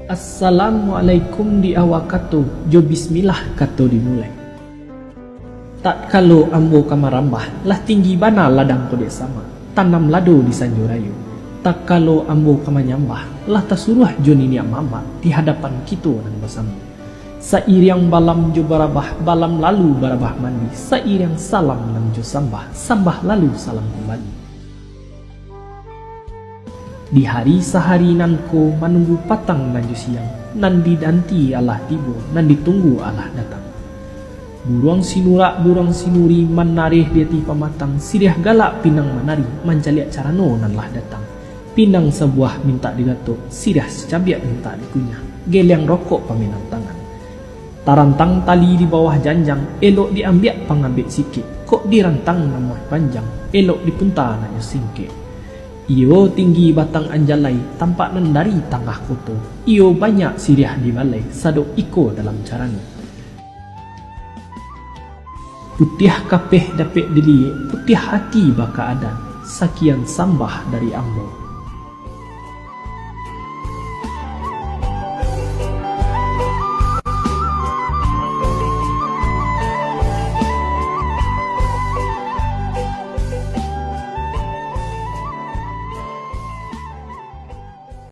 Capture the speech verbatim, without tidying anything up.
Assalamualaikum di awa kato, jo bismillah kato dimulai. Tatkalo ambo ka marambah, lah tinggi bana ladang ko dek samak, tanam lado di sanjo rayo. Tatkalo ambo ka manyambah, lah tasuruah jo niniak mamak di hadapan kito nan basamo. Sairiang balam jo barabah, balam lalu barabah mandi, sairiang salam nan jo sambah, sambah lalu salam kumbali. Di hari sahari nan ko manunggu patang nan jo siang, nan dinanti alah tibo, nan ditunggu alah datang. Buruang sinurak, buruang sinuri manareh di ati pamatang, siriah galak pinang manari, mancaliak carano nan lah datang. Pinang sabuah mintak digatok, siriah sacabiak mintak dikunyah, geliang rokok pamenang tangan. Tarantang tali di bawah janjang, elok diambiak pangambek sikek, kok dirantang namuah panjang, elok dipunta nak nyo singkek. Iyo tinggi batang anjalai, tampak nan dari tangah koto, iyo banyak siriah di balai, sadok iko dalam carano. Putiah kapeh dapek diliek, putiah ati baka adan, sakian sambah dari ambo.